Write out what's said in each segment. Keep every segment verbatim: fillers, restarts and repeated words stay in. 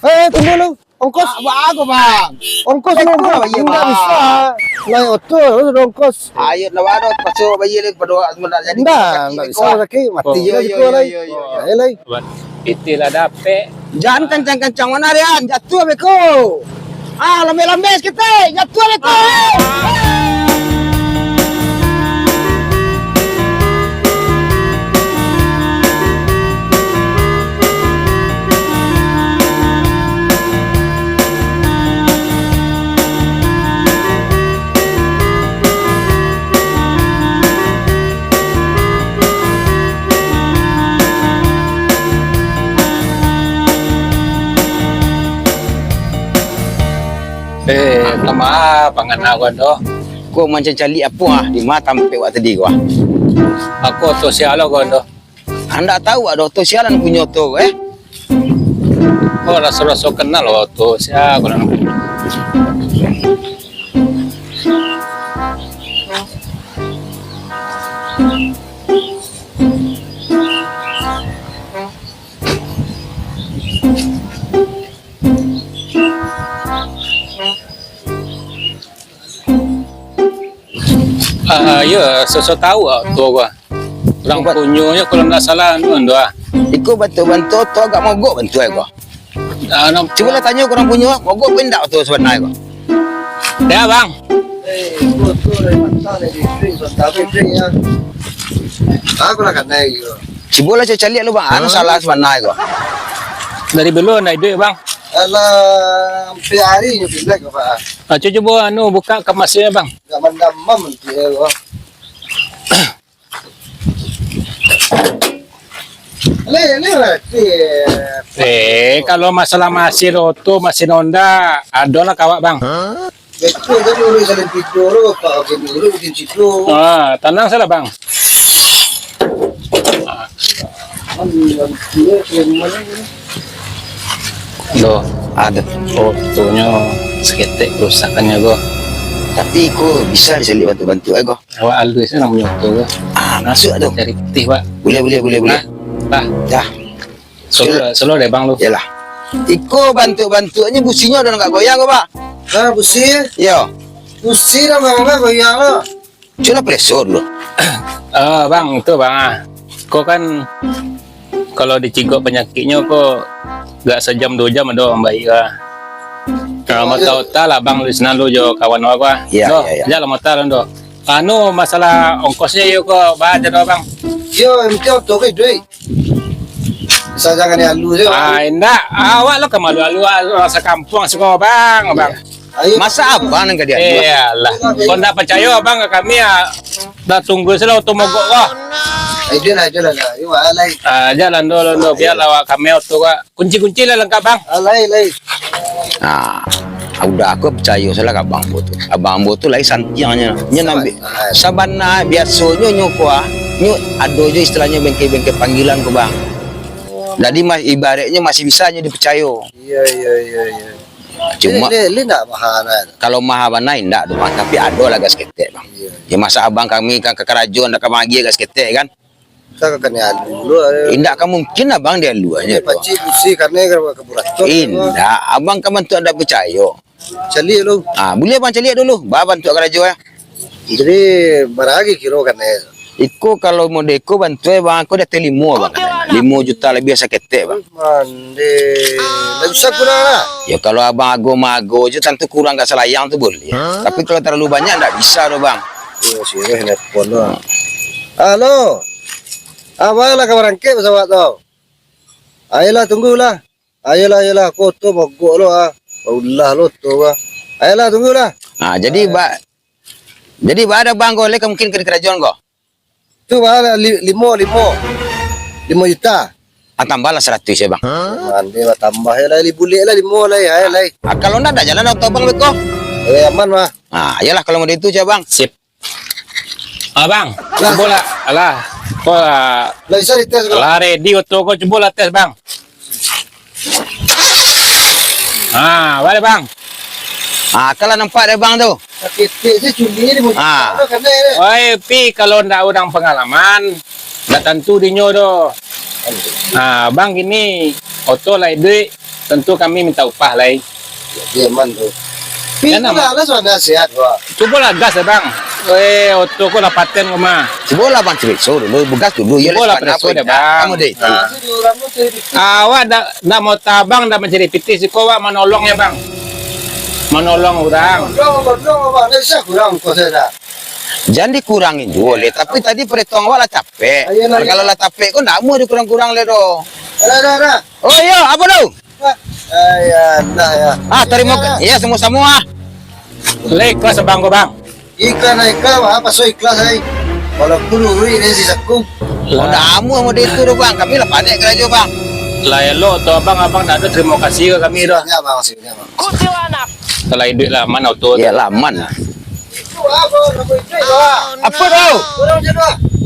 Eh, tunggu lu. Ongkos. Ah, baa ko, Bang? Ongkos. Ongkos lah, bayar, indak Bang. Bisa. Naik oto, ongkos. Ayo, ndak ado, paso bayar lagi, pado nak jadi. Ndak, ndak bisa, sakik, mati. Iyo, iyo, iyo, iyo. Ayo, lai. Pitih lah dapek. Jan kancang-kancang, mano Rian? Jatuah beko. Ah, lambek-lambek saketek, jatuah beko. Eh, tama pangana ko ando. Ko mancaliak apo ah? Di ma tampek wak tadi ko ah? Ako oto sia lo ko ando. Andak tahu ado oto sia nan punyo oto ko, eh? Ko raso-raso kenal lo oto sia ko nan punyo. Ah, iyo, so-so tahu ah, tu gua. Urang punyo nyo kalau ndak salah anu tu ah. Iko bantuak-bantuak tu agak mogok bantuak ko. Ah, no. Cubolah tanyo ka urang punyo, mogok apo indak tu sabananyo ko? Ya, Bang. Eh, tu, tu, dari mata, dari drink, so, tapi drink, ya. Aku lah kanai, yo. Cubolah caliak lu, Bang. Anu salah sabananyo ko. Dari dulu ndak iduik, Bang. Alah, hampir hari nyo pindah ke, Pak. Ah, cu-, cubo anu buka kamasnyo, Bang. Enggak mandam-mam nanti, ya, Bang. Leh, leh, leh. Eh, kalau masalah masin oto, masin Honda, adolah ka awak, Bang. Betul tadi urang salin pito tu, Pak, oke dulu bikin situ. Ah, tanang salah, Bang. Loh, ado otonyo saketek karusakannyo ko. Tapi ko bisa dicaliak bantuak-bantuak ko. Awak aluih se namonyo oto ko. Ah, masuak tu. Cari pitih, Pak. Buliah, buliah, buliah, buliah. Nah, dah. Dah. Solo, solo deh, Bang, lu. Yalah. Iko bantuak-bantuaknyo businyo ado nan agak goyang ko, Pak. Ah, busi? Yo. Busi dah, Bang, dah goyang lah. Cubolah preso dulu. Ah, Bang, tu, Bang, ah. Ko kan, kalau dicigok panyakiknyo ko, agak sajam duo jam ado mambaik lah. Nah, mata otak lah, Bang, di sinan lu jo kawan awak, ah. Iya, iya, iya. Jalan motor, Bang, tu. Anu, masalah ongkosnyo, iyo ko, baa caro, Bang? Iyo, yang penting oto ko iduik. Asal jangan dialu se. Ah, indak. Awak lo ka malu-alu, ah, rasa kampuang siko, Bang, Bang. Ayo. Masa abang nan ka dialu? Iyolah. Kok ndak picayo abang ka kami, ah, dah tunggu se lah oto mogok ko. Ayo lah, ayo lah, lah. Ayo, alai. Ah, jalan dulu, dulu. Biarlah awak kami oto ko. Kunci-kunci lah lengkap, Bang. Alai, lai. Ah, udah, aku picayo salah ka abang ambo tu. Abang ambo tu lai santiangnyo. Nyo nambi-, sabana, biasonyo nyo ko, ah, nyo ado jo istilahnyo bengke-bengke panggilan ko, Bang. Jadi, mas-, ibaratnyo masih bisa nyo dipicayo. Iyo, iyo, iyo, iyo. Cuma, le, le, le ndak maha, nah. Kalau maha bana, indak tu, Bang. Tapi ado lah gas ketek, Bang. Iyo. Ya, masa abang kami ka, ka karajo, ndak ka maagiah gas ketek, kan? Sa ka kanai alu lo, eh. Indak ka mungkin abang dialu aja tu. Pacik busi kanai ka, ka buratok. Indak, abang ka bantuak ndak picayo. Caliak lo. Ah, buliah abang caliak dulu. Ba bantuak karajo, ya. Jadi, bara kiro kanai? Iko kalau model iko bantuak, Bang, aku dah limo, Bang. Limo juta labiah saketek, Bang. Mande. Ndak bisa kurang lah. Ya, kalau abang ago-mago je, tantu kurang ka salayang tu boleh. Tapi kalau terlalu banyak, ndak bisa tu, Bang. Oh, sirih nelpon tu. Halo. Abang lah ka barangkek pesawat tu. Ayolah, tunggulah. Ayolah, ayolah, ko oto mogok lo, ah. Ulah lo oto, ah. Ayolah, tunggulah. Ah, jadi, ba-, jadi, ba ado, Bang, ko, lai ka mungkin ka di karajo ko? Tu, Bang, li-, limo, limo. Limo juta. Ah, tambahlah saratuih ya, Bang. Mande, Bang, tambah ya lah, li-, bulek lah, limo lah, ya, lah. Ah, kalau ndak, ndak jalan oto Abang beko. Eh, aman, Bang. Ah, iyolah, kalau model itu ya, Bang. Sip. Ah, Bang, lah. Cubo lah. Alah. Ko, ah, lah bisa dites, Bang. Lah, ready oto ko, cubo lah tes, Bang. Ah, baliak, Bang. Ah, kalau nampak dek Bang tu. Saketek se culi ni, ah. Oi, Pi, kalau ndak urang pangalaman, ndak tantu dinyo doh. Ah, Bang, gini, oto lah iduik, Tentu kami minta upah lai. Jadi aman tu. Pi, Jangan, lah, lah, sudah sehat, wah. Cubolah gas, Bang. Eh, oto ko lah paten ko mah. Cubolah, Bang, cereso dulu, begas dulu. Ya, Cubolah lah, preso deh, Bang. Kamu deh. Ah. Awak dak, dak mau tabang, dak mancari pitih, siko awak manolong ya, Bang. Manolong urang. Gondrong, gondrong, Bang. Dah bisa kurang ongkos saya dah. Jan dikurangin juo leh, tapi tadi paretong awak lah capek. Ayolah, ayolah. Kalau lah capek ko ndak amuah dikurang-kurang leh doh. Dah, dah, dah. Oh iyo, apo tu? Ah, ya, dah, ya. Ah, tarimo ka-, iyo, samo-samo ah. Lai ikhlas abang ko, Bang? Ikhlas lah, ikhlas, ah, paso ikhlas ai. Walaupun uruik dari si saku. Lah. Oh, ndak amuah model itu doh, Bang. Kami lah panek karajo, Bang. Lah elok tu, Abang, Abang ndak ado tarimo kasih ka kami doh. Ya, Bang, maksudnya, Bang. Kuntilanak. Kalau iduik lah aman oto tu. Ya lah aman lah. Apo tu?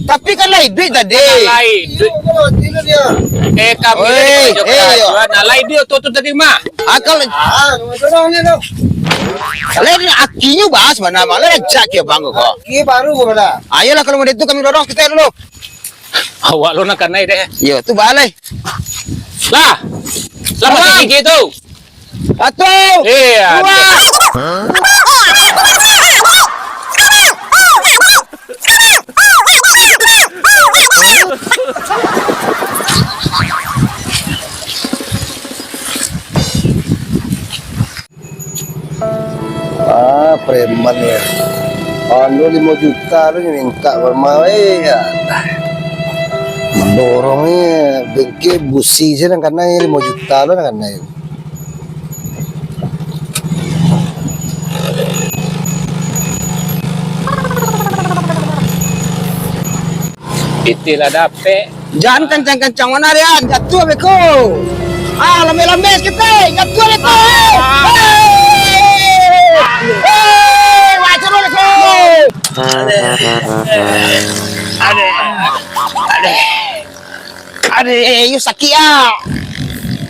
Tapi kan lah iduik tadi. Lah iduik. Eh, kami Oi, lah eh, yo. Nah, lah iduik oto tu tadi mah. Akal. Lah akinyo bahas mana malah cak ke bang kok. Ini baru ko dah. Ayolah kalau model itu kami dorong kita dulu. Awak lo nak kanai deh. Yo, tu balai. Lah. Lah masih gigi tu. Satu. Iya. Dua. Ah, preman ya. Anu limo juta tu nyo mintak preman, eh, ya. Dorong ni bengke busi se nang kanai limo juta tu nang kanai. Pitih lah dapek. Jan kancang-kancang bana, Rian. Jatuah beko. Ah, lambek-lambek sikit, eh. Jatuah beko, eh. Ah. Eh. Eh, baco dulu beko. Adeh. Adeh. Adeh. Adeh, iyo sakik ah.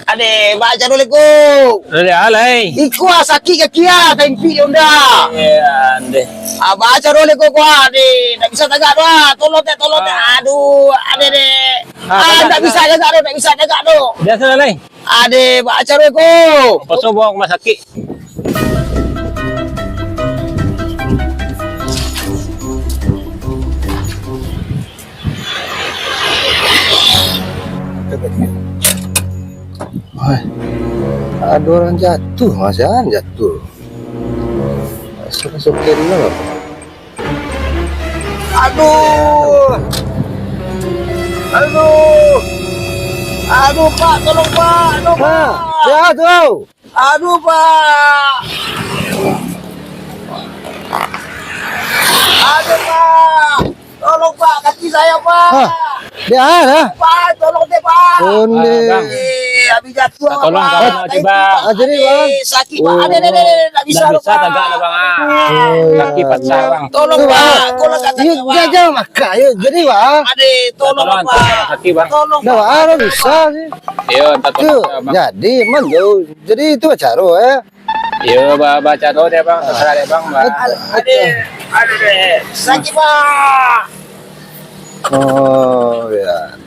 Adeh, baco dulu beko. Adeh, alai. Iko ah sakik kaki ah, taimpik di onda. Iya, andeh. Ah, baco dulu beko ko ah, adeh. Ndak bisa tagak doh ah. Tolong dek, tolong dek. Ah. Aduh, adeh dek. Ah, ndak bisa tagak doh, ndak bisa tagak doh. Biaso lah, Lai. Adeh, baco dulu beko. Paso bawa ka rumah sakik. Wah, ado urang jatuah, Mas, jan jatuah. Sokin-sokin lah. Aduh. Aduh. Aduh, Pak, tolong, Pak. Aduh, Pak. Ha, jatuah. Aduh, Pak. Aduh, Pak. Tolong, Pak. Kaki saya, Pak. Hah? Dia, ah, dah. Pak, tolong deh, Pak. Onde. Ah, Bang. Eh, habis jatuh, Bang. Tolong, Bang. Ah, jadi, Bang. Sakit, Bang. Ada, ada, ada, ada. Tak bisa, Bang. Tak bisa tagak lah, Bang. Ah. Oh, iya. Kaki patah, Bang. Tolong, Bang. Kau lah kata, Bang. Yuk, dia jangan makan. Yuk, jadi, Bang. Adik, tolong, Bang. Kaki, Bang. Tolong, Bang. Dah, Bang. Ada bisa sih. Iyo, minta tolong, Bang. Jadi, man, tu. Jadi, itu caro, eh. Iyo, ba-, bacaro deh, Bang. Terserah deh, Bang. Ba- Aduh, aduh, aduh deh. Sakit, Bang. Oh, ya.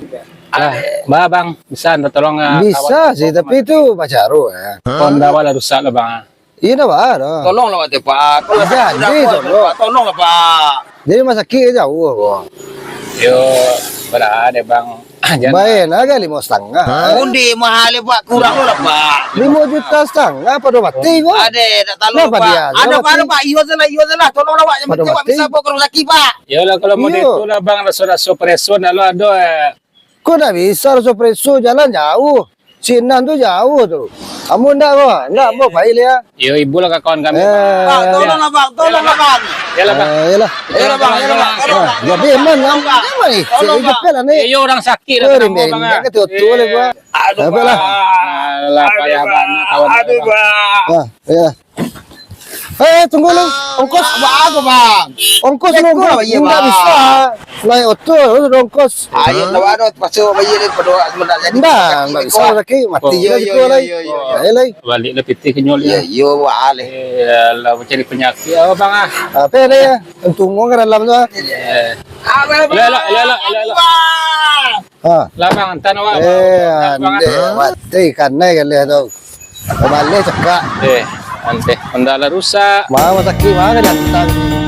Ah, ba, Bang, bisa minta tolong, ah, bisa kawan sih, Bang, tapi itu bacaro, ya. Honda awak lah rusak lah, Bang. Iya, dah, Bang, dah. Tolonglah, Bang, Tepak. Jadi, tolong. Tolonglah, Pak. Jadi, rumah sakit jauh, Bang. Yo, bara deh, Bang. Jan. Bayar lah kan lima setengah. Hah? Undi mahal, Pak. Kurang lah, Pak. Lima juta setengah, apa dah mati, Bang? Ada, tak tahu, Pak. Ada, Pak. Iyo salah, iyo salah. Tolonglah, Pak. Yang penting, Pak, bisa bawa ke rumah sakit, Pak. Iyolah, kalau model itu lah, Bang, raso-raso preso nak lo ado, eh. Kok ndak bisa raso preso, jalan jauh. Sinan tu jauh tu. Ambo ndak ko, ndak ambo pai liak. Yo, ibu lah ka kawan kami. Eh, Bang, tolonglah, Bang, tolonglah, Bang. Iyalah, Bang. Eh, iyalah. Iyalah, Bang, iyalah, Bang, tolong, Bang. Jadi, man, man, man, eh, tolong, Bang. Yo, urang sakik lah, Bang. Aduh, Bang. Alah, payah banget, kawan. Aduh, Bang. Ah, iya. Eh, tunggu lu. Ongkos. Apa tu, Bang? Ongkos lu ndak bisa. Naik oto, lu ongkos. Ayo, ndak ado, terpaksa bayar daripada awak sebenarnya. Ndak, ndak bisa lagi. Mati je lah. Yo, yo, yo, yo. Ayo, lai. Balik lah pitih kenyol. Yo, yo, wah, leh. Eh, lah, cari penyakit apa, Bang, ah? Apa ada ya? Untung orang dalam tu, ah. Elok, elok, elok, elok. Ha. Lah, Bang, antan awak, Bang. Eh, Bang, andek, mati kanai kali tu. Baleh cakak. Eh, anteh. Honda lah rusak. Mama sakit, mama datang.